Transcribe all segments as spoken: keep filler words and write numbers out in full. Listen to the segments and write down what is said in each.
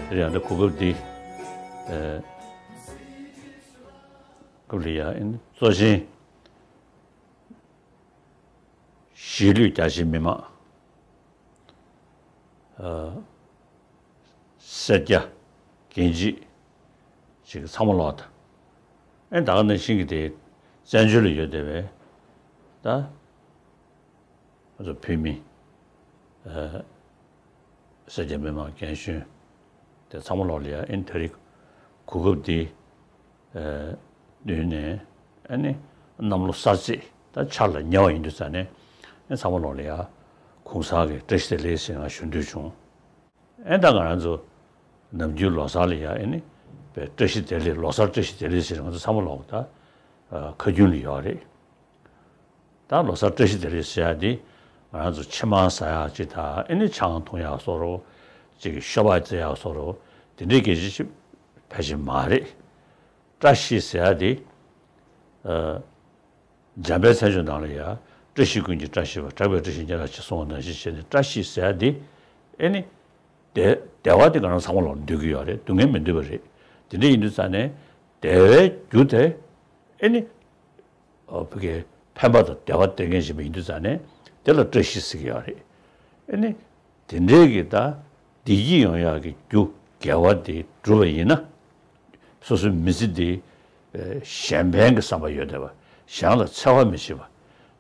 དེ་ཡང་ད་གོ་སྐབས་འདི་ཨེ་སྐབས་ལ་ཡ་ཨེ་ནི་གཙོ་ཆེན་གཞིས་ལུས་རྒྱ་ཆེ་མི་མང་ཨ་སེར་སྐྱ་རྒན་བྱིས་ཅིག་ཚང་མ་ལོག་ད་ཨེ་ད་ག་ནང་བཞིན་གྱི་དེ་བཙན་བྱོལ་ལ་ཡོད་བསྡད་པའི་ད། ང་ཚོ་བོད་མི་ཨ་སེར་སྐྱ་མི་མང་རྒན་གཞོན་དེ་ཚང་མ་ལོག་ལ་ཡ་ཨེ་ནི་ད་རེས་གོ་སྐབས་འདི་ཨ་བསྟུན་ནས་ཨ་ནི་གནམ་ལོ་གསར་ཚེས་ད་འཆར་ལ་ཉེ་བ་ཡིན་དུས་ཙང་ནས་ཨེ་ཚང་མ་ལོག་ལ་ཡ་གུང་སེང་གི་བཀྲ་ཤིས་བདེ་ལེགས་ཟེར་ང་ཞུ་འདོད་བྱུང་། ཨེ་ད་ང་རང་ཚོ་ནམ་རྒྱུན་ལོ་གསར་ལ་ཡ་ཨེ་ནི་བཀྲ་ཤིས་བདེ་ལེགས་ལོ་གསར་བཀྲ་ཤིས་བདེ་ལེགས་ཟེར་ང་ཚོ་ཚང་མ་ལོག་ད་ཁ་རྒྱུན་ལ་ཡོད་རེད། ད་ལོ་གསར་བཀྲ་ཤིས་བདེ་ལེགས་ཟེར་ཡ་འདི་ང་རང་ཚོ་ཕྱེ་མར་ཟ་ཡག་ཅིག་དང་ཨེ་ནི་ཆང་འཐུང་ཡག་བཟོ་འདྲ་ཅིག་ཤོ་སྦག་རྩེ་ཡག་བཟོ་འདྲ་དེ་འདྲའི་སྐད་ཆ་ཅིག་ཕལ་ཆེར་མ་རེད། བཀྲ་ཤིས་ཟེར་ཡ་འདི་ཨ་འཇམ་དཔལ་མཚན་བརྗོད་ནང་ལ་ཡ་བཀྲ་ཤིས་ཀུན་གྱི་བཀྲ་ཤིས་པ་གྲགས་པའི་བཀྲ་ཤིས་སྙན་གྲགས་ཆེ་གསུངས་པ་ནང་བཞིན་བྱས་ནས་བཀྲ་ཤིས་ཟེར་ཡ་འདི་ཨེ་ནི་བདེ་བདེ་བ་འདི་ང་རང་ཚང་མ་ལོག་འདོད་ཀྱི་ཡོད་རེད། སྡུག་བསྔལ་མི་འདོད་པ་རེད། དེ་འདྲ་ཡིན་དུས་ཙང་ནས་བདེ་བའི་རྒྱུ་དེ་ཨེ་ནི། ཨོ་བོད་ཀྱི་ཕན་པ་དང་བདེ་བ་སྟེར་མཁན་ཞིག་ཡིན་དུས་ཙང་ནས་དེ་ལ་བཀྲ་ཤིས་ཟེར་གྱི་ཡོད་རེད། ཨ་ནི་དེ་འདྲའི་གི་ད་བདེ་སྐྱིད་ཡོང་ཡག་གི་རྒྱུ་དགེ་བ་དེ་བསྒྲུབས་པ་ཡིན་ན་སོ་སོའི་མི་ཚེ་འདི་གཞན་ཕན་གྱི་བསམ་པ་ཡོད་བསྡད་པ་གཞན་ལ་འཚེ་བ་མི་བྱེད་པ་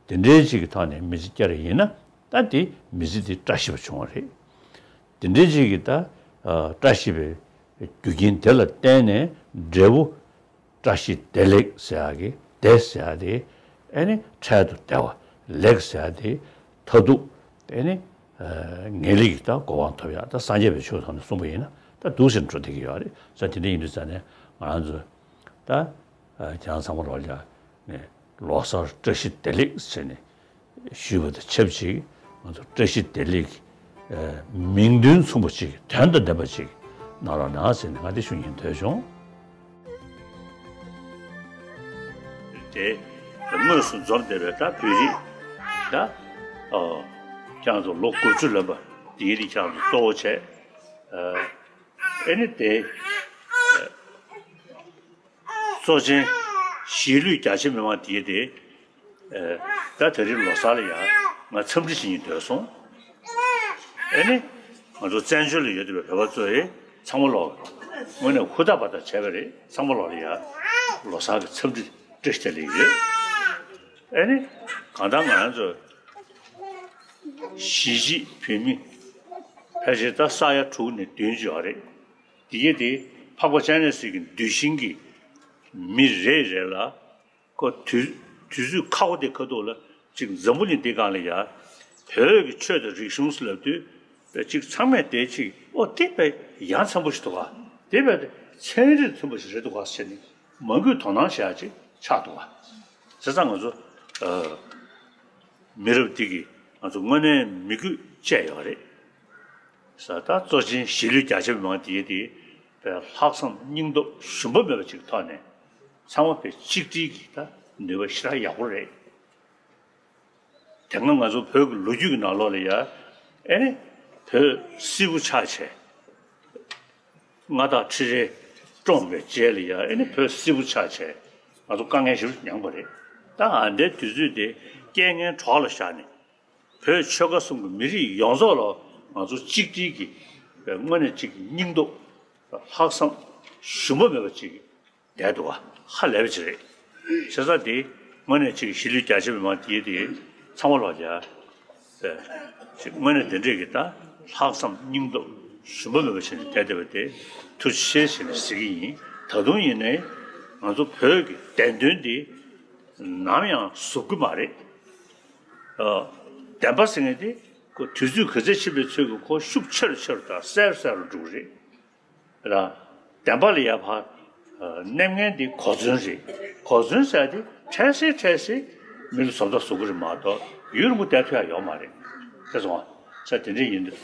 དེ་འདྲའི་ཅིག་གི་ཐོག་ནས་མི་ཚེ་བསྐྱལ་བ་ཡིན་ན་ད་དེ་མི་ཚེ་འདི་བཀྲ་ཤིས་པ་བྱུང་བ་རེད། དེ་འདྲའི་ཅིག་གི་ད་བཀྲ་ཤིས་པའི་རྒྱུ་རྐྱེན་དེ་ལ་བརྟེན་ནས་འབྲས་བུ། བཀྲ་ཤིས་བདེ་ལེགས་ཟེར་ཡག་གི་བདེ་ཟེར་ཡག་དེ་ཨེ་ནི་འཕྲལ་དུ་བདེ་བ་ལེགས་ཟེར་ཡག་དེ་མཐར་ཐུག་ཨེ་ནི་ངེས་ལེགས་ཀྱི་ད་གོ་འཕང་ཐོབ་ཡག་ད་སངས་རྒྱས་པའི་ཆོས་ཐོག་ནས་གསུངས་པ་ཡིན་ན་ད་འདུག་ཟེར་འགྲོ་བསྡད་ཀྱི་ཡོད་རེད། ས་དེ་འདྲ་ཡིན་དུས་ཙང་ནས་ང་རང་ཚོ་ད་ཁྱེད་རང་ཚང་མ་ལོག་ལ་ནས་ལོ་གསར་བཀྲ་ཤིས་བདེ་ལེགས་ཟེར་ནས། ཞུས་པ་དང་ཆབས་ཅིག་ང་ཚོ་བཀྲ་ཤིས་བདེ་ལེགས་ཀྱི་མིང་དོན་མཚུངས་པ་ཅིག་དོན་དང་ལྡན་པ་ཅིག་གནང་རོགས་གནང་ཟེར་ནས་ང་འདི་ཞུ་སྙིང་འདོད་བྱུང་། དེ་དངོས་སུ་འཛོམས་བསྡད་པའི་ད་བོད་རིགས་ད་ཁྱེད་ཚོ་ལོ་དགུ་བཅུ་ལོན་པ་འདིའི་རིགས་ཁྱེད་ཚོ་གཙོ་བོ་བྱས། ཨེ་ནི་དེ། གཙོ་ཆེན་གཞིས་ལུས་རྒྱ་ཆེ་མི་མང་དེ་དེ། ད་དེ་རིང་ལོ་གསར་ལ་ཡང་ང་འཚམས་འདྲི་བྱེད་སྙིང་འདོད་སོང་། ཨེ་ནི། ང་ཚོ་བཙན་བྱོལ་ལ་ཡོད་བསྡད་པའི་བོད་པ་ཚོ་ཡིས་ཚང་མ་ལོག་དངོས་གནས་ཧུར་ཐག་འབད་ཐག་བྱས་པ་རེད། ཚང་མ་ལོག་ལ་ཡང་ལོ་གསར་གྱི་འཚམས་འདྲི་བཀྲ་ཤིས་བདེ་ལེགས་ཡོད། ཨེ་ནི། གང་ལྟར་ང་རང་ཚོ་གཞིས་བྱེས་བོད་མི་ཕལ་ཆེར་ད་ས་ཡ་དྲུག་ནས་བདུན་ཅིག་ཡོད་རེད། དེ་གས་དེ་འཕགས་པ་སྤྱན་རས་གཟིགས་ཀྱི་གདུལ་ཞིང་གི་མི་རེ་རེ་ལ་ཁོ་དུས་དུས་ཚོད་ཁག་པོ་དེ་ཁ་ཐུག་ལ་ཅིག་འཛམ་བུ་གླིང་འདི་སྒང་ལ་ཡ་བོད་ཀྱི་ཆོས་དང་རིག་གཞུང་ཟེར་ལབ་དུས་ཅིག་ཚང་མས་དེ་ཅིག་ཨོ་དེ་དཔེ་ཡ་མཚན་པོ་ཞིག་འདུག་ག་དེ་དཔེ་ཚན་རིག་མཐུན་པ་ཞིག་རེད་འདུག་ག་ཟེར་ནས་མང་པོས་དོ་སྣང་བྱེད་ཡ་ཅིག་ཆགས་འདུག་ག་བྱས་ཙང་ང་ཚོ་མི་རབས་འདི་གིས་ང་ཚོ་དངོས་གནས་མི་རྒྱུད་བཅད་ཡོད་རེད། ས་ད་གཙོ་ཆེན་གཞིས་ལུས་རྒྱ་ཆེ་མི་མང་དེ་དེ་པའི་ལྷག་བསམ་སྙིང་སྟོབས་ཞུམ་པ་མེད་པ་ཅིག་ཐོག་ནས་ཚང་མ་པའི་གཅིག་སྒྲིལ་གྱི་ད་ནུས་པ་ཞེ་དྲག་ཡག་པོ་རེད། དེ་སྔ་ང་ཚོ་བོད་ཀྱི་ལོ་རྒྱུས་ཀྱི་ནང་ལོགས་ལ་ཡ་ཨེ་ནི་བོད་སིལ་བུ་ཆགས་བྱས། མངའ་བདག་ཁྲི་རལ་བཀྲོངས་པའི་རྗེས་ལ་ཡང་ཨེ་ནི་བོད་སིལ་བུ་ཆགས་བྱས་ང་ཚོ་དཀའ་ངལ་ཞེ་པོ་མྱངས་པ་རེད། ད་ཨ་འདྲའི་དུས་ཚོད་དེ་རྐྱེན་ངན་གྲོགས་ལ་བཞག་ནས་བོད་ཆོལ་ཁ་གསུམ་གྱི་མི་རིགས་ཡོངས་རྫོགས་ལ་ང་ཚོ་གཅིག་སྒྲིལ་གྱི་དངོས་གནས་གཅིག་སྙིང་སྟོབས་ལྷག་བསམ་ཞུམ་པ་མེད་པ་ཅིག་བསྡད་འདུག་ག་ཧ་ལས་པ་ཅིག་རེད། བྱས་ཙང་དེ་དངོས་གནས་གཅིག་གཞིས་ལུས་རྒྱ་ཆེ་མི་མང་དེ་དེ་ཚང་མ་ལོག་ཡ། དངོས་གནས་དེ་འདྲས་ཀྱི་ད་ལྷག་བསམ་སྙིང་སྟོབས་ཞུམ་པ་མེད་པ་བྱས་ནས་བསྡད་བསྡད་པ་དེ་ཐུགས་རྗེ་ཆེ་ཞེས་ནས་ཟེར་གྱི་ཡིན། ད་དུང་ཡིན་ནའི་ང་ཚོ་བོད་ཀྱི་བདེན་དོན་འདི་ནམ་ཡང་བཟོ་གི་མ་རེད། བདེན་པ་ཟེར་མཁན་དེ་ཁོ་དུས་ཚོད་ག་ཚད་ཕྱིན་པའི་ཚོད་ཀྱིས་ཁོ་ཤུགས་ཆེ་རུ་ཆེ་རུ་དང་གསལ་རུ་གསལ་རུ་འགྲོ་གི་རེད། ར། བདེན་པ་ལ་ཡ་ཕར། ཨ་མནན་མཁན་དེ་གོ་མཚོན་རེད། གོ་མཚོན་ཟེར་ཡ་དེ་འཕྲལ་སེལ་འཕྲལ་སེལ་མི་ལ་བཟོ་ལྟ་བཟོ་གི་རེད་མ་གཏོགས་ཡུན་རིང་པོ་བསྡད་ཐུབ་ཡ་ཡོད་མ་རེད། ཤེས་སོང་ང་། ས་དེ་འདྲ་ཡིན་དུས་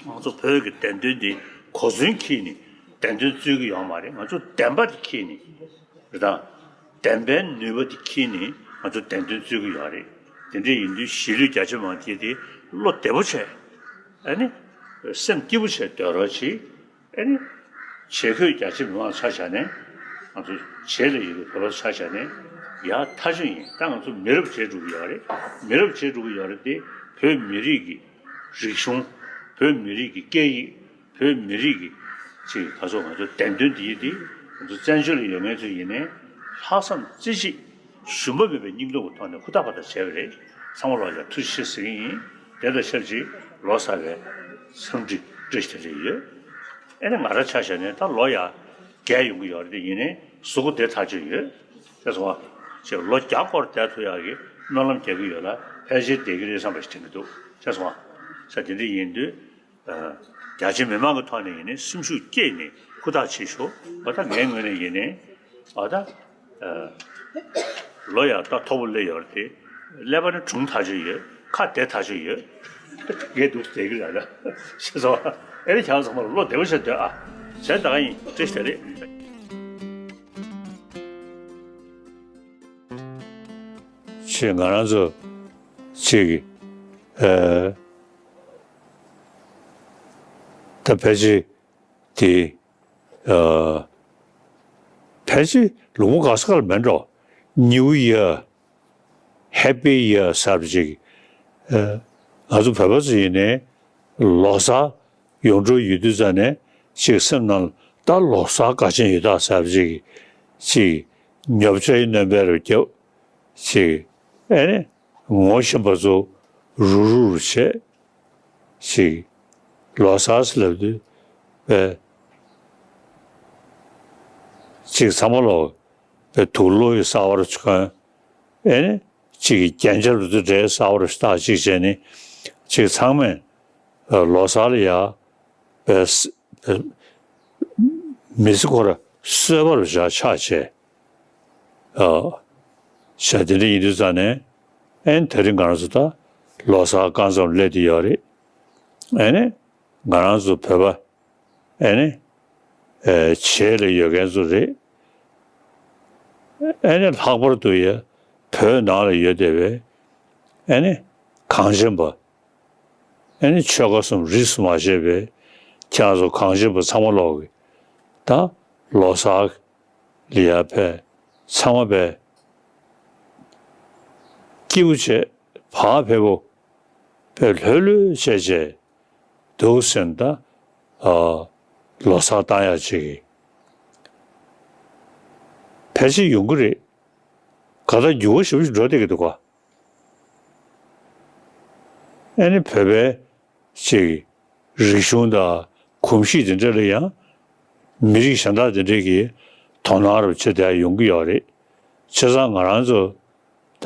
ང་ཚོ་བོད་ཀྱི་བདེན་དོན་དེ་གོ་མཚོན་འཁྱེར་ནས་བདེན་དོན་རྩོད་ཀྱི་ཡོད་མ་རེད། ང་ཚོ་བདེན་པ་དེ་འཁྱེར་ནས་རེད་དང་། བདེན་པའི་ནུས་པ་དེ་འཁྱེར་ནས་ང་ཚོ་བདེན་དོན་རྩོད་ཀྱི་ཡོད་རེད། དེ་འདྲ་ཡིན་དུས་གཞིས་ལུས་རྒྱ་ཆེ་མང་དེ་དེ་བློ་བདེ་པོ་བྱས། ཨ་ནི། སེམས་སྐྱིད་པོ་བྱས་སྡོད་རོགས་གྱིས། ཨེ་ནི། བྱེས་འཁོད་རྒྱ་ཆེ་མི་མང་ཆ་བཞག་ནས། ང་ཚོ་བྱེས་ལ་ཡོད་པའི་བོད་པ་ཆ་བཞག་ནས་ཡག་ཐག་ཆོད་ཡིན། ད་ང་ཚོ་མི་རབས་བརྗེ་འགྲོ་གི་ཡོད་རེད། མི་རབས་བརྗེ་འགྲོ་གི་ཡོད་རེད་དེ། བོད་མི་རིགས་ཀྱི་རིག་གཞུང་། བོད་མི་རིགས་ཀྱི་སྐད་ཡིག་བོད་མི་རིགས་ཀྱི་ཅིག་ད་གཟོད་ང་ཚོ་བདེན་དོན་འདི་ཡིན་ཏེ། ང་ཚོ་བཙན་བྱོལ་ལ་ཡོད་མཁན་ཚོ་ཡིན་ནའི་ལྷག་བསམ་རྩེ་གཅིག་ཞུམ་པ་མེད་པའི་སྙིང་སྟོབས་ཀྱི་ཐོག་ནས་ཧུར་ཐག་པ་ཐག་བྱས་པ་རེད། ཚང་མ་ལོག་ཡ་ཐུགས་རྗེ་ཆེ་ཟེར་གྱི་ཡིན། དེ་དང་ཆབས་ཅིག་ལོ་གསར་བའི་འཚམས་འདྲི་བཀྲ་ཤིས་བདེ་ལེགས་ཡོད། ཨེ་ནི་ང་རང་ཆ་བཞག་ནས་ད་ལོ་ཡ་བརྒྱད་ཡོང་གི་ཡོད་རེད་དེ། ཡིན་ནའི་གཟུགས་པོ་བདེ་ཐག་ཆོད་ཡོད། ཤེས་སོང་ང་། ཅིག་ལོ་བརྒྱ་སྐོར་བསྡད་ཐུབ་ཡག་གི་སྨོན་ལམ་རྒྱག་གི་ཡོད་ལ། ཕལ་ཆེར་བསྡད་ཀྱི་རེད་བསམ་པ་ཞིག་དྲན་གྱི་འདུག། ཤེས་སོང་ང་། ས་དེ་འདྲ་ཡིན་དུས། རྒྱ་ཆེ་མི་མང་གི་ཐོག་ནས་ཡིན་ནའི་སེམས་ཤུགས་བསྐྱེད་ནས་ཧུར་ཐག་བྱེད་ཤོག། འོ་ད་ངའི་ངོས་ནས་ཡིན་ནའི་འོ་ད་ལོ་ཡང་ད་མཐོ་པོ་སླེབས་ཡོད་རེད་དེ། ཀླད་པ་ནི་གྲུང་ཐག་ཆོད་ཡོད། ཁ་བདེ་ཐག་ཆོད་ཡོད། ངས་འདུག་བསྡད་ཀྱི་རེད་ལ། ཤེས་སོང་། ཨེ་རེད། ཁྱེད་ཚང་མ་བློ་བདེ་པོ་བྱས་སྡོད་ཨ། བྱས་ད་ག་ཡིན། བཀྲ་ཤིས་བདེ་ལེགས། ཅེས་ང་རང་ཚོ་ཅིག་ཨ། ད་ཕལ་ཆེར་དེ། ཨ། ཕལ་ཆེར་ལུང་པ་ག་ས་ག་ལ་མེད་འགྲོ། New Year, Happy Year ཟེར་བ་ཅིག། ཨ། ང་ཚོ་བོད་པ་ཚོ་ཡིན་ནའི་ལོ་གསར་ཡོང་འགྲོ་ཡོད་དུས་ཙ་ནས་ཅིག་སེམས་ནང་ད་ལོ་གསར་དགའ་ཆེན་ཡོད་ད་ཟེར་བ་ཅིག། ཅིག་ཉོ་ཆ་ཡི་སྣོན་པ་རུ་རྒྱབ། ཅིག་ཨེ་ནི་ངོ་ཤེས་པ་ཚོ་རུག་རུག་རུ་བྱས། ཅིག་ལོ་གསར་ཟེར་ལབ་དུས་པས། ཅིག་ཚང་མ་ལོག་པས་དུག་ལོག་ཡི་གསར་པ་རུ་ཆུ་ཁན། ཨེ་ནི་ཅིག་རྒྱན་ཆ་རུ་དུ་འདྲའི་གསར་པ་རུ་ཞུ་དག་ཅིག་བྱས་ནི། ཅིག་ཚང་མས་ལོ་གསར་ལ་ཡ་པས་མི་ཚེ་ཁོ་ར་གསོད་པ་རུ་བཞག་ཆགས་བྱས། ཨ། བྱས་དེ་འདྲ་ཡིན་དུས་ཙ་ནས་ཨེ་ནི་དེ་རིང་ང་རང་ཚོ་ད་ལོ་གསར་རྐང་མཚམས་སླེབས་བསྡད་ཡོད་རེད། ཨེ་ནི་ང་རང་ཚོ་བོད་པ་ཨེ་ནི་ཨེ་བྱེས་ལ་ཡོད་མཁན་ཚོ་རེད། ཨེ་ནི་ལྷག་པར་དུ་ཡ་བོད་ནང་ལ་ཡོད་བསྡད་པའི་ཨེ་ནི་གངས་ཅན་པ། ཨེ་ནི་ཆོལ་ཁ་གསུམ་རིས་སུ་མ་ཆད་པའི་ཁྱེད་རང་ཚོ་གངས་ཅན་པ་ཚང་མ་ལོག་གི་ད་ལོ་གསར་ལ་ཡ་ཕེབས། ཚང་མ་ཕེབས། སྐྱིད་པོ་བྱས། བག་ཕེབས་པོ་ཕེབས། ལྷོད་ལྷོད་བྱས་བྱས་འདུག་ཟེར་ན་ད། ཨ། ལོ་གསར་བཏང་ཡག་ཅིག་ཕལ་ཆེར་ཡོང་གི་རེད། ག་ད་འགྱུར་བ་ཞེ་པོ་ཞིག་འགྲོ་བསྡད་ཀྱི་འདུག་ག། ཨེ་ནི་བོད་པའི་ཅིག་རིག་གཞུང་དང་གོམས་གཤིས་དེ་འདྲ་ལ་ཡང་མི་རིགས་གཞན་དག་དེ་འདྲས་ཀྱིས་དོ་སྣང་རུ་བྱེད་བསྡད་ཡོང་གི་ཡོད་རེད། བྱས་ཙང་ང་རང་ཚོ་ད་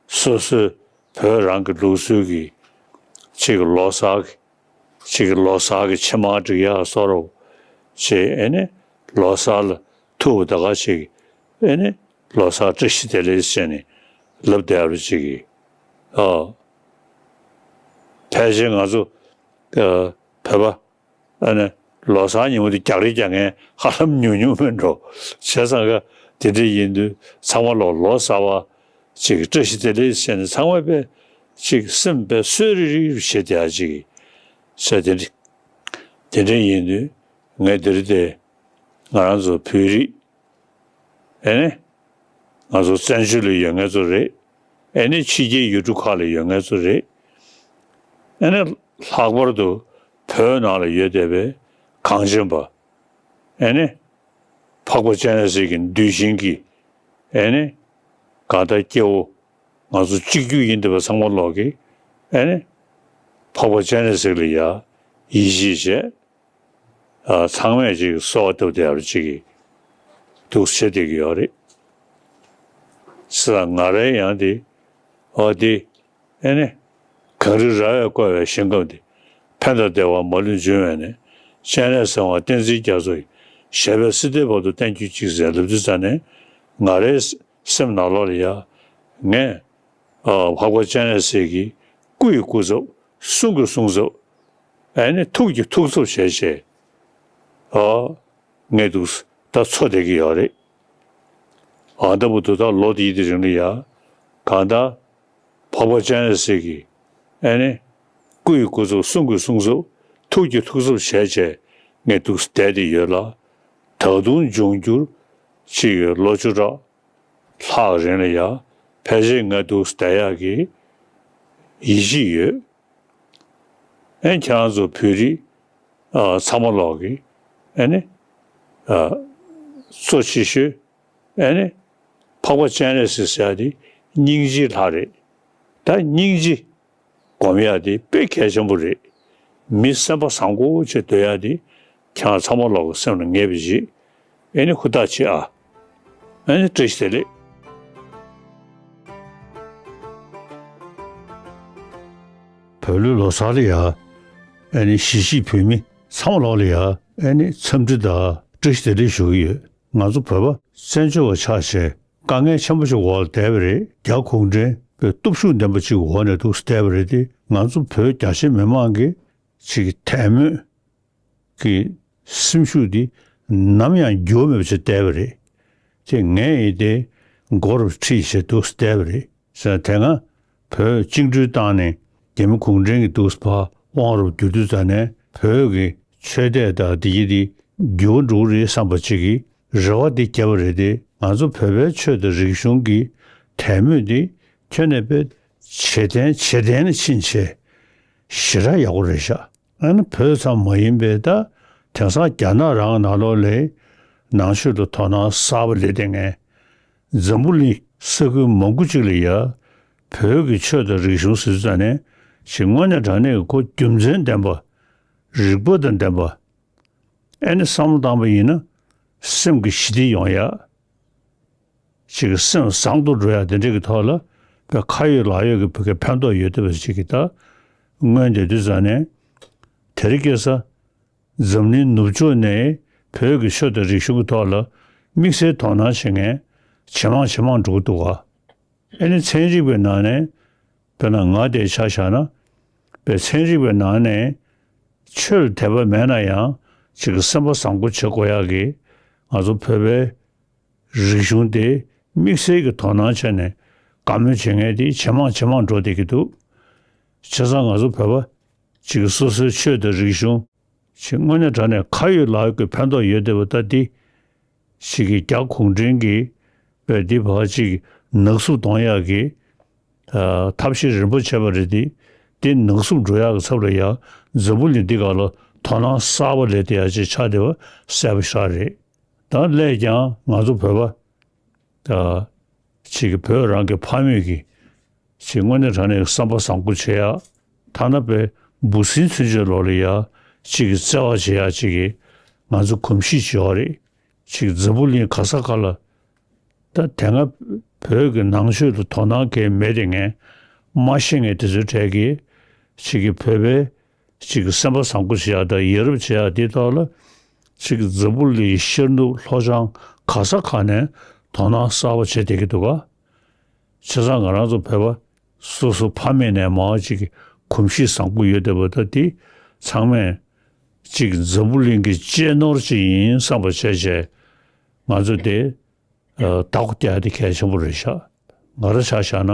སོ་སོའི་བོད་རང་གི་ལུགས་སྲོལ་གྱི་ཅིག་ལོ་གསར་གྱི་ཅིག་ལོ་གསར་གྱི་ཕྱེ་མར་སྒྲིག་ཡག་བཟོ་འདྲ་བྱས། ཨེ་ནི་ལོ་གསར་ལ་ཐུག་པ་ད་ག་ཅིག་ཨེ་ནི་ལོ་གསར་བཀྲ་ཤིས་བདེ་ལེགས་བྱས་ནས་ལབ་བསྡད་པ་ཅིག་གིས། ཨ། ཕལ་ཆེར་ང་ཚོ་ཨ་བོད་པ་ཨ་ནི་ལོ་གསར་ཉིན་མོ་དེ་རྒྱག་རེས་རྒྱག་མཁན་ཧ་ལམ་ཉུང་ཉུང་མིན་འགྲོ། བྱས་ཙང་ཀ་དེ་འདྲ་ཡིན་དུས་ཚང་མ་ལོ་ལོ་གསར་བ་ཅིག་བཀྲ་ཤིས་བདེ་ལེགས་བྱས་ནས་ཚང་མ་དཔེ་ཅིག་སེམས་དཔེ་གསོ་རིག་རིག་རུ་བྱེད་བསྡད་ཡག་ཅིག་བྱས། དེ་འདྲ་དེ་འདྲ་ཡིན་དུས་ངས་འདིར་དེ་ང་རང་ཚོ་བོད་རིགས་ཨེ་ནི་ང་ཚོ་བཙན་བྱོལ་ལ་ཡོད་མཁན་ཚོ་རེད། ཨེ་ནི་ཕྱི་རྒྱལ་ཡུལ་གྲུ་ཁག་ལ་ཡོད་མཁན་ཚོ་རེད། ཨེ་ནི་ལྷག་པར་དུ་བོད་ནང་ལ་ཡོད་བསྡད་པའི་གངས་ཅན་པ། ཨེ་ནི་འཕགས་པ་སྤྱན་རས་གཟིགས་ཀྱི་གདུལ་ཞིང་གི་ཨེ་ནི་གང་ལྟར་སྐྱེ་བོ་ང་ཚོ་གཅིག་གྱུར་ཡིན་བསྡད་པ་ཚང་མ་ལོག་གི་ཨེ་ནི་འཕགས་པ་སྤྱན་རས་གཟིགས་ལ་ཡ་ཡིད་ཆེས་བྱས། ཨ། ཚང་མས་ཅིག་གསོལ་བ་བཏབ་བསྡད་པ་ཅིག་གིས་འདུག་བྱེད་བསྡད་ཀྱི་ཡོད་རེད། ས་ང་རའི་ཡང་དེ་འོ་དེ་ཨེ་ནི་གངས་རི་ར་བས་བསྐོར་བའི་ཞིང་ཁམས་འདི། ཕན་དང་བདེ་བ་མ་ལུས་འབྱུང་བའི་གནས། སྤྱན་རས་གཟིགས་དབང་བསྟན་འཛིན་རྒྱ་མཚོ་ཡི། ཞབས་པད་སྲིད་མཐའི་བར་དུ་བརྟན་གྱུར་ཅིག་ཟེར་ལབ་དུས་ཙ་ནས་ང་རའི་སེམས་ནང་ལོགས་ལ་ཡ་ངས། ཨ། འཕགས་པ་སྤྱན་རས་གཟིགས་ཀྱི་སྐུ་ཡི་སྐུ་ཚབ། གསུང་གི་གསུང་ཚབ། ཨ་ནི་ཐུགས་ཀྱི་ཐུགས་ཚབ་བྱས་བྱས། ཨ། ངས་འདུག་ད་འཚོ་བསྡད་ཀྱི་ཡོད་རེད། ཨ། ད་བུ་དུ་ད་ལོ་འདིའི་དེ་རིང་ལ་ཡ། གང་ལྟར་འཕགས་པ་སྤྱན་རས་གཟིགས་ཀྱི་ཨ་ནི་སྐུ་ཡི་སྐུ་ཚབ། གསུང་གི་གསུང་ཚབ། ཐུགས་ཀྱི་ཐུགས་ཚབ་བྱས་བྱས་ངས་འདུག་བསྡད་དེ་ཡོད་ལ། ད་དུང་འབྱུང་འགྱུར་ཅིག་ལོ་བཅུ་ཕྲག་ལྷག་རིང་ལ་ཡ་ཕལ་ཆེར་ང་འདུག་བསྡད་ཡག་གི་ཡིད་ཆེས་ཡོད། ཨེ་ཁྱེད་རང་ཚོ་བོད་རིགས་ཨ་ཚང་མ་ལོག་གི་ཨེ་ནི་ཨ་གཙོ་ཆེ་ཤོས་ཨེ་ནི་འཕགས་པ་སྤྱན་རས་གཟིགས་ཟེར་ཡ་དེ་སྙིང་རྗེའི་ལྷ་རེད། ད་སྙིང་རྗེ་སྒོམ་ཡ་དེ་དཔེ་གལ་ཆེན་པོ་རེད། མི་སེམས་པ་བཟང་པོ་བྱས་སྡོད་ཡ་དེ་ཁྱེད་རང་ཚང་མ་ལོག་གི་སེམས་ལ་ངེས་པ་ཞིག་ཨེ་ནི་ཧུར་ཐག་བྱེད་ཨ། ཨེ་ནི་བཀྲ་ཤིས་བདེ་ལེགས། བོད་ལོའི་ལོ་གསར་ལ་ཡ། ཨེ་ནི་གཞིས་བྱེས་བོད་མི་ཚང་མ་ལོག་ལ་ཡ། ཨེ་ནི་འཚམས་འདྲི་དང་བཀྲ་ཤིས་བདེ་ལེགས་ཞུ་གི་ཡོད། ང་ཚོ་བོད་པ་བཙན་བྱོལ་བ་ཆགས་བྱས་དཀའ་ངལ་ཆེན་པོ་ཞིག་འོག་ལ་བསྡད་པ་རེད། རྒྱ་གུང་ཁྲན་པའི་སྟོབས་ཤུགས་ལྡན་པ་ཅིག་འོག་ནས་འདུག་བསྡད་པ་རེད་དེ། ང་ཚོ་བོད་རྒྱ་ཆེ་མི་མང་གི་ཅིག་དད་མོས་ཀྱི་སེམས་ཤུགས་འདི་ནམ་ཡང་འགྱུར་མེད་པ་ཞིག་བསྡད་པ་རེད། ཅེས་ངས་ཡིན་ཏེ་མགོ་རུ་ཁྲིད་བྱས་འདུག་བསྡད་པ་རེད། ཟེར་ན་དེ་སྔ་བོད་བཅིངས་འགྲོལ་བཏང་ནས་རྒྱ་མི་གུང་ཁྲན་གྱིས་འདུག་ཕར་དབང་རུ་བསྒྱུར་དུས་ཙ་ནས་བོད་ཀྱི་ཆོས་དད་དང་འདི་གྱི་འདི་འགྱུར་འགྲོ་གི་རེད་བསམ་པ་ཅིག་གི་རེ་བ་འདི་བརྒྱབ་པ་རེད་དེ། ང་ཚོ་བོད་པའི་ཆོས་དང་རིག་གཞུང་གི་དད་མོས་འདི་ཁྱོན་ནས་དཔེ་ཇེ་བརྟན་ཇེ་བརྟན་ལ་ཕྱིན་བྱས་ཞེ་དྲག་ཡག་པོ་རེད་ཤག་ཨ་ནི་བོད་ཙམ་མ་ཡིན་པའི་ད་དེང་སང་རྒྱ་ནག་རང་ནང་ལོགས་ལ་ནང་ཆོས་ལ་དོ་སྣང་གསར་པ་སླེབས་བསྡད་མཁན། འཛམ་བུ་གླིང་ས་ཁུལ་མང་པོ་ཅིག་ལ་ཡ་བོད་ཀྱི་ཆོས་དང་རིག་གཞུང་ཟེར་ཙ་ནས་ཞིག་དངོས་གནས་དྲང་གནས་ཀྱི་ཁོ་རྒྱུ་མཚན་ལྡན་པ། རིག་པ་དང་ལྡན་པ། ཨེ་ནི་བསམ་བློ་བཏང་པ་ཡིན་ན་སེམས་ཀྱི་ཞི་བདེ་ཡོང་ཡ། ཅིག་གི་སེམས་བཟང་དུ་འགྲོ་ཡ་དེ་འདྲ་གི་ཐོག་ལ་བོད་ཁ་ཡོད་ལག་ཡོད་ཀྱི་བོད་སྐད་ཕན་ཐོགས་ཡོད་བསྡད་པ་ཅིག་གི་ད་མངོན་བསྡད་དུས་ཙ་ནས་དེ་རིང་ཁ་སང་འཛམ་གླིང་ནུབ་ཕྱོགས་ནས་བོད་ཀྱི་ཆོས་དང་རིག་གཞུང་གི་ཐོག་ལ་དམིགས་བསལ་དོ་སྣང་བྱེད་མཁན་ཇེ་མང་ཇེ་མང་འགྲོ་གི་འདུག་ག་ཨེ་ནི་ཚན་རིག་པའི་ནང་ནས་དཔེར་ན་ང་དེ་ཆ་བཞག་ན་བོད་ཚན་རིག་པའི་ནང་ནས་ཆོས་ལ་དད་པ་མེད་ན་ཡང་ཅིག་གི་སེམས་པ་བཟང་པོ་བྱེད་དགོས་ཡག་གི་ང་ཚོ་བོད་པའི་རིག་གཞུང་དེ་དམིགས་བསལ་གྱི་དོ་སྣང་བྱས་ནས་དགའ་མོས་བྱེད་མཁན་དེ་ཇེ་མང་ཇེ་མང་འགྲོ་བསྡད་ཀྱི་འདུག་བྱས་ཙང་ང་ཚོ་བོད་པ་ཅིག་གི་སོ་སོའི་ཆོས་དང་རིག་གཞུང་ཅིག་དངོས་གནས་དྲང་གནས་ཁ་ཡོད་ལག་ཡོད་ཀྱི་ཕན་ཐོགས་ཡོད་བསྡད་པ་ད་འདི་ཅིག་གི་རྒྱ་གུང་ཁྲན་གྱིས་བས་འདི་བར་ཅིག་ནག་བསུབ་གཏོང་ཡག་གི་ཨ་ཐབས་ཤེས་རིམ་པ་བྱས་པ་རེད་དེ། འདི་ནག་བསུབ་འགྲོ་ཡག་གི་ཚབ་ལ་ཡ་འཛམ་བུ་གླིང་འདི་ག་ལ་དོ་སྣང་གསར་པ་སླེབས་བསྡད་ཡག་ཅིག་ཆགས་བསྡད་པ་གསལ་པོ་ཞེ་དྲག་རེད། ད་སླད་ཀྱང་ང་ཚོ་བོད་པ་ད་ཅིག་གི་བོད་རང་གི་ཕ་མེས་ཀྱི་ཅིག་དངོས་གནས་དྲང་གནས་ཀྱི་བསམ་པ་བཟང་པོ་བྱེད་ཡག་ཐ་ན་པའི་འབུ་སྲིན་ཚུན་ཆད་ལོག་ལ་ཡ་ཅིག་གི་བརྩེ་བ་བྱེད་ཡག་ཅིག་གི་ང་ཚོ་གོམས་གཤིས་ཅིག་ཡོད་རེད། ཅིག་འཛམ་བུ་གླིང་ག་ས་ག་ལ་ད་དེ་སྔ་བོད་ཀྱི་ནང་ཆོས་ལ་དོ་སྣང་གང་ཡང་མེད་དེ་ངས་མ་ཤེས་མཁན་དེ་ཚོའི་གྲས་ཀྱིས་ཅིག་གི་བོད་པའི་ཅིག་གི་སེམས་པ་བཟང་པོ་བྱེད་ཡག་དང་ཡ་རབས་བྱེད་ཡག་དེའི་ཐོག་ལ་ཅིག་འཛམ་བུ་གླིང་ཤར་ནུབ་ལྷོ་བྱང་ག་ས་ག་ནས་དོ་སྣང་གསར་པ་བྱེད་བསྡད་ཀྱི་འདུག་ག་བྱས་ཙང་ང་རང་ཚོ་བོད་པ་སོ་སོ་ཕ་མེས་ནས་མར་ཅིག་གི་གོམས་གཤིས་བཟང་པོ་ཡོད་བསྡད་པ་ད་དེ་ཚང་མས་ཅིག་འཛམ་བུ་གླིང་གི་གཅེས་ནོར་ཅིག་ཡིན་བསམ་པ་བྱས་བྱས་ང་ཚོ་དེ་ཨ་བདག་པོ་རྒྱག་ཡ་དེ་གལ་ཆེན་པོ་རེད་ཤག་ང་རང་ཆ་བཞག་ན་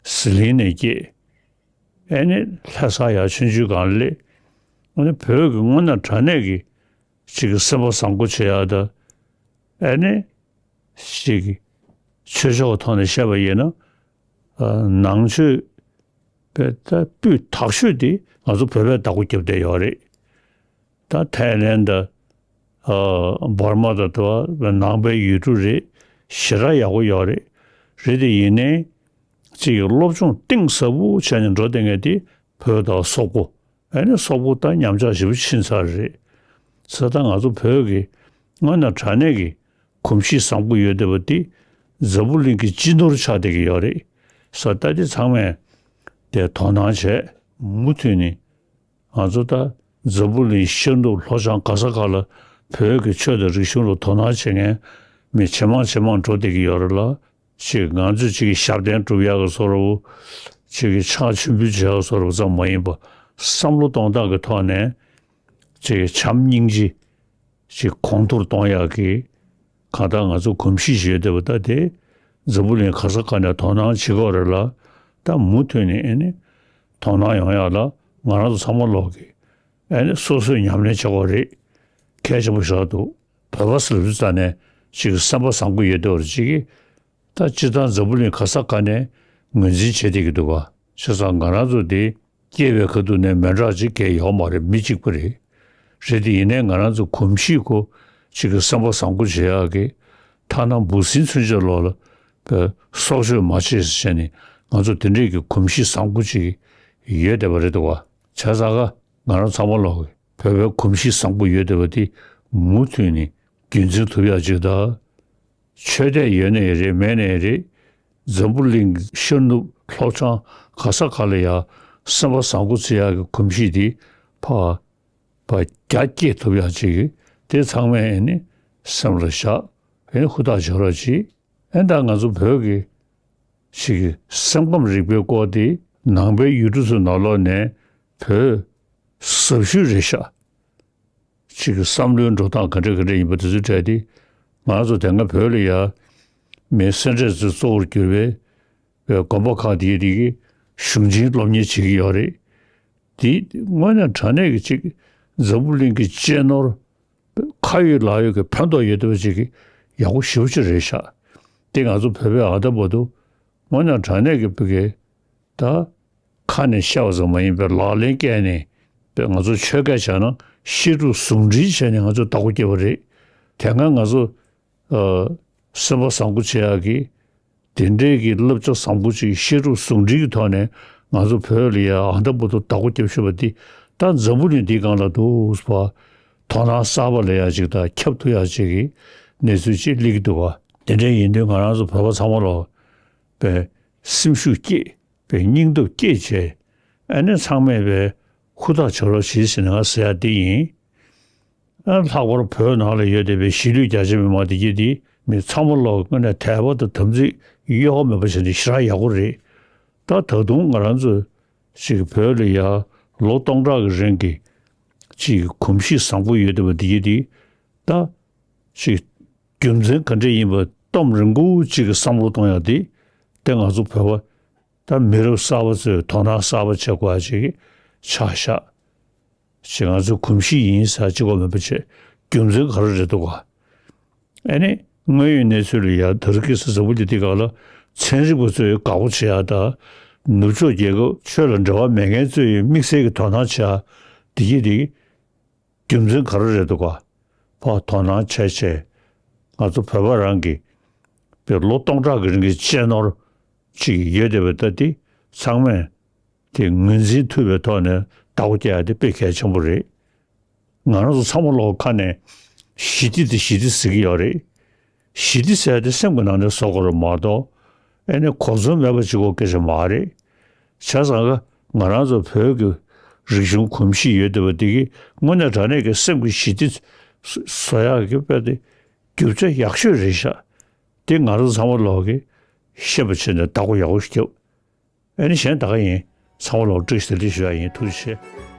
ཟི་ལིང་ནས་སྐྱེས། ཨེ་ནི་ལྷ་ས་ཡར་ཆུང་ཆུང་སྒང་ལ་སླེབས། ཨ་ནི་བོད་ཀྱི་དངོས་གནས་དྲང་གནས་ཀྱི་ཅིག་གི་སེམས་པ་བཟང་པོ་བྱེད་ཡག་དང་། ཨེ་ནི་ཅིག་གི་ཆོས་ཕྱོགས་ཀྱི་ཐོག་ནས་བཤད་པ་ཡིན་ན་ཨ་ནང་ཆོས་པའི་ད་སྤུས་དག་ཤོས་དེ་ང་ཚོ་བོད་པས་བདག་པོ་རྒྱབ་བསྡད་ཡོད་རེད། ད་ཐའི་ལེན་དང་ཨ་འབར་མ་དང་དེ་བ་ནང་པའི་ཡུལ་གྲུ་རེད། ཞེ་དྲག་ཡག་པོ་ཡོད་རེད། རེད་དེ་ཡིན་ནའི་ཅིག་གི་སློབ་སྦྱོང་གཏིང་ཟབ་པོ་བྱས་ནས་འགྲོ་བསྡད་མཁན་དེ་བོད་དང་སོག་པོ། ཨ་ནི་སོག་པོ་ད་ཉམས་ཆག་ཞེ་པོ་ཕྱིན་ཚར་རེད། ས་ད་ང་ཚོ་བོད་ཀྱི་དངོས་གནས་དྲང་གནས་ཀྱི་གོམས་གཤིས་བཟང་པོ་ཡོད་བསྡད་པ་དེ་འཛམ་བུ་གླིང་གི་སྤྱི་ནོར་ཆགས་བསྡད་ཀྱི་ཡོད་རེད། ས་ད་དེ་ཚང་མས་དེ་དོ་སྣང་བྱས་མུ་མཐུད་ནས། ང་ཚོ་ད་འཛམ་བུ་གླིང་ཤར་ནུབ་ལྷོ་བྱང་ག་ས་ག་ལ་བོད་ཀྱི་ཆོས་དང་རིག་གཞུང་ལ་དོ་སྣང་བྱེད་མཁན་མི་ཇེ་མང་ཇེ་མང་འགྲོ་བསྡད་ཀྱི་ཡོད་རེད་ལ། ཅིག་ང་ཚོས་ཅིག་གི་ཞབས་བརྟན་སྒྲུབ་ཡག་གི་བཟོ་འདྲ་བོ། ཅིག་གི་ཕྱག་མཆོད་འབུལ་བྱེད་ཡག་བཟོ་འདྲ་བོ་ཙམ་མ་ཡིན་པ། བསམ་བློ་གཏོང་སྟངས་ཀྱི་ཐོག་ནས་ཅིག་གི་བྱམས་སྙིང་རྗེ། ཅིག་གོང་མཐོར་གཏོང་ཡག་གི་གང་ལྟར་ང་ཚོ་གོམས་གཤིས་ཤིག་ཡོད་བསྡད་པ་ད་དེ་འཛམ་བུ་གླིང་ག་ས་ག་ནས་དོ་སྣང་བྱེད་ཀྱི་ཡོད་རེད་ལ། ད་མུ་མཐུད་ནས་ཨེ་ནི་དོ་སྣང་ཡོང་ཡག་ལ་ང་རང་ཚོ་ཚང་མ་ལོག་གི་ཨེ་ནི་སོ་སོས་ཉམས་ལེན་བྱེད་དགོས་རེད། གལ་ཆེན་པོ་ཞིག་འདུག་བོད་པ་ཟེར་ལབ་དུས་ཙ་ནས་ཅིག་སེམས་པ་བཟང་པོ་ཡོད་བསྡད་པ་ཅིག་གིས། ད་སྤྱིར་བཏང་འཛམ་བུ་གླིང་ག་ས་ག་ནས་ངོས་འཛིན་བྱེད་བསྡད་ཀྱི་འདུག་ག་བྱས་ཙང་ང་རང་ཚོ་འདི་སྐྱེས་པའི་ཁ་ཐུག་ནས་མི་འདྲ་ཅིག་གས་ཡོད་མ་རེད། མི་གཅིག་པ་རེད། རེད་དེ་ཡིན་ནའི་ང་རང་ཚོ་གོམས་གཤིས་ཁོ་ཅིག་གི་སེམས་པ་བཟང་པོ་བྱེད་ཡག་གི་ཐ་ན་འབུ་སྲིན་ཚུན་ཆད་ལོག་ལ་པའི་སྲོག་གཅོད་མ་བྱེད་ཟེར་བྱས་ནས་ང་ཚོ་དེ་འདྲས་ཀྱི་གོམས་གཤིས་བཟང་པོ་ཅིག་ཡོད་བསྡད་པ་རེད་འདུག་ག་བྱས་ཙང་ཀ་ང་རང་ཚང་མ་ལོག་གི་བོད་པའི་གོམས་གཤིས་བཟང་པོ་ཡོད་བསྡད་པ་དེ་མུ་མཐུད་ནས་རྒྱུན་འཛིན་ཐུབ་ཡག་ཅིག་དང་། ཆོས་དད་ཡོད་ནའི་རེད། མེད་ནའི་རེད། འཛམ་བུ་གླིང་ཤར་ནུབ་ལྷོ་བྱང་ག་ས་ག་ལ་ཡ་སེམས་པ་བཟང་པོ་བརྩི་ཡག་གི་གོམས་གཤིས་དེ་ཕ་ཕ་རྒྱ་སྐྱེད་ཐུབ་ཡག་ཅིག་གི་དེ་ཚང་མས་ཨེ་ནི་སེམས་ལ་བཞག་ཨེ་ནི་ཧུར་ཐག་བྱེད་རོགས་གྱིས། ཨེ་ད་ང་ཚོ་བོད་ཀྱི་ཞིག་གི་སེམས་ཁམས་རིག་པའི་སྐོར་དེ་ནང་པའི་ཡུལ་གྲུ་ཚོའི་ནང་ལོགས་ནས་བོད་ཟབ་ཤོས་རེད་ཤག་ཅིག་གི་བསམ་བློའི་འགྲོ་སྟངས་ག་འདྲ་ག་འདྲ་ཡིན་པ་དེ་ཚོའི་གྲས་དེ་ང་ཚོ་དེ་སྔ་བོད་ལ་ཡ་མི་སེ་འབྲས་ཚོས་གཙོ་བོར་གྱུར་པའི་བའི་དགོན་པ་ཁག་དེའི་རིགས་ཀྱི་གཞུང་ཆེན་སློབ་གཉེར་བྱེད་ཀྱི་ཡོད་རེད། དེ་དངོས་གནས་དྲང་གནས་ཀྱི་ཅིག་འཛམ་བུ་གླིང་གི་གཅེས་ནོར་ཁ་ཡོད་ལག་ཡོད་ཀྱི་ཕན་ཐོགས་ཡོད་བསྡད་པ་ཅིག་གི་ཡག་པོ་ཞེ་པོ་ཅིག་རེད་ཤག་དེ་ང་ཚོ་བོད་པའི་ཨ་ད་བར་དུ་དངོས་གནས་དྲང་གནས་ཀྱི་བོད་ཀྱི་ད་ཁ་ནས་བཤད་པ་ཙམ་མ་ཡིན་པའི་ལག་ལེན་བཀལ་ནས་པའི་ང་ཚོ་ཆོས་སྐད་བྱས་ན་བཤད་སྒྲུབ་ཟུང་འབྲེལ་བྱས་ནས་ང་ཚོས་བདག་པོ་བརྒྱབ་པ་རེད། དེ་སྔ་ང་ཚོ་ཨ་སེམས་པ་བཟང་པོ་བྱེད་ཡག་གི་དེ་འདྲའི་གི་བསླབ་བྱ་བཟང་པོ་ཅིག་བཤད་སྒྲུབ་ཟུང་འབྲེལ་གྱི་ཐོག་ནས་ང་ཚོ་བོད་ལ་ཡ་ཨ་ད་བར་དུ་བདག་པོ་བརྒྱབ་བཞིན་པ་འདི་ད་འཛམ་བུ་གླིང་འདིའི་སྒང་ལ་འདུག་པ། དོ་སྣང་གསར་པ་ལ་ཡ་ཅིག་དང་ཁྱབ་ཐུབ་ཡག་ཅིག་གི་གནས་ཚུལ་ཅིག་སླེབས་ཀྱི་འདུག་པ། དེ་འདྲ་ཡིན་དུས་ང་རང་ཚོ་བོད་པ་ཚང་མ་ལོག་པའི་སེམས་ཤུགས་བསྐྱེད། པའི་སྙིང་སྟོབས་བསྐྱེད་བྱས། ཨ་ནི་ཚང་མས་པའི་ཧུར་ཐག་བྱེད་རོགས་བྱེད་ཟེར་ནས་ང་ཟེར་ཡ་འདི་ཡིན། ཨ་ལྷག་པར་བོད་ནང་ལ་ཡོད་བསྡད་པའི་གཞིས་ལུས་རྒྱ་ཆེ་མི་མང་འདི་གྱད་འདི་མི་ཚང་མ་ལོག་དངོས་གནས་དད་པ་དང་དམ་ཚིག་གཡོ་བ་མེད་པ་བྱས་ནས་ཞེ་དྲག་ཡག་པོ་རེད། ད་ད་དུང་ང་རང་ཚོ་ཅིག་བོད་ལ་ཡ་ལོ་སྟོང་ཕྲག་གི་རིང་གི་ཅིག་གོམས་གཤིས་བཟང་པོ་ཡོད་བསྡད་པ་འདི་གྱད་འདི་ད་ཅིག་རྒྱུ་མཚན་ག་འདྲ་ཡིན་པ་གཏོང་རིང་པོ་གཅིག་གི་བསམ་བློ་གཏོང་ཡག་དེ་དེ་ང་ཚོ་བོད་པ་ད་མི་རབས་གསར་པ་ཚོས་དོ་སྣང་གསར་པ་བྱེད་དགོས་ཡག་ཅིག་ཆགས་ཤག་ཅིག་ང་ཚོའི་གོམས་གཤིས་ཡིན་ཟེར་གཅིག་པོ་མིན་པ་བྱས་རྒྱུ་མཚན་ག་རེ་རེད་འདུག་ག་ཨ་ནི་དངོས་ཡོད་གནས་ཚུལ་ལ་ཡ་ད་རེས་ཀྱི་ས་འཛམ་བུ་གླིང་འདི་སྒང་ལ་ཚན་རིག་པ་ཚོས་དགའ་པོ་བྱེད་ཡག་དང་ནུབ་ཕྱོགས་རྒྱལ་ཁབ་ཆོས་ལ་འབྲེལ་བ་མེད་མཁན་ཚོས་དམིགས་བསལ་གྱི་དོ་སྣང་བྱེད་ཡག་འདི་གྱད་འདི། རྒྱུ་མཚན་ག་རེ་རེད་འདུག་ག་ཕར་དོ་སྣང་བྱས་བྱས་ང་ཚོ་བོད་པ་རང་གི་པའི་ལོ་སྟོང་ཕྲག་གི་རིང་གི་གཅེས་ནོར་ཅིག་ཡོད་བསྡད་པ་ད་འདི་ཚང་མས་དེ་ངོས་འཛིན་ཐུབ་པའི་ཐོག་ནས་བདག་པོ་རྒྱག་ཡག་དེ་དཔེ་གལ་ཆེན་པོ་རེད། ང་རང་ཚོ་ཚང་མ་ལོག་ཁ་ནས་ཞི་བདེ་དེ་ཞི་བདེ་ཟེར་གྱི་ཡོད་རེད། ཞི་བདེ་ཟེར་ཡག་དེ་སེམས་ཀྱི་ནང་ནས་བཟོ་དགོས་རེད་མ་གཏོགས་ཨེ་ནས་གོ་མཚོན་མེད་པ་ཅིག་དགོས་སྐད་ཆ་མ་རེད། བྱས་ཙང་ཀ་ང་རང་ཚོ་བོད་ཀྱི་རིག་གཞུང་གོམས་གཤིས་ཡོད་བསྡད་པ་འདི་གིས་དངོས་གནས་དྲང་གནས་ཀྱི་སེམས་ཀྱི་ཞི་བདེ་བཟོ་ཡག་གི་དཔེ་དེ་རྒྱུ་ཆ་ཡག་ཤོས་རེད་ཤག་དེ་ང་རང་ཚོ་ཚང་མ་ལོག་གིས་ཤེས་པ་བྱས་ནས་བདག་པོ་ཡག་པོ་ཞིག་རྒྱབ། ཨེ་ནི་གཞན་ད་ག་ཡིན། ཚང་མ་ལོག་བཀྲ་ཤིས་བདེ་ལེགས་ཞུ་ཡག་ཡིན། ཐུགས་རྗེ་ཆེ།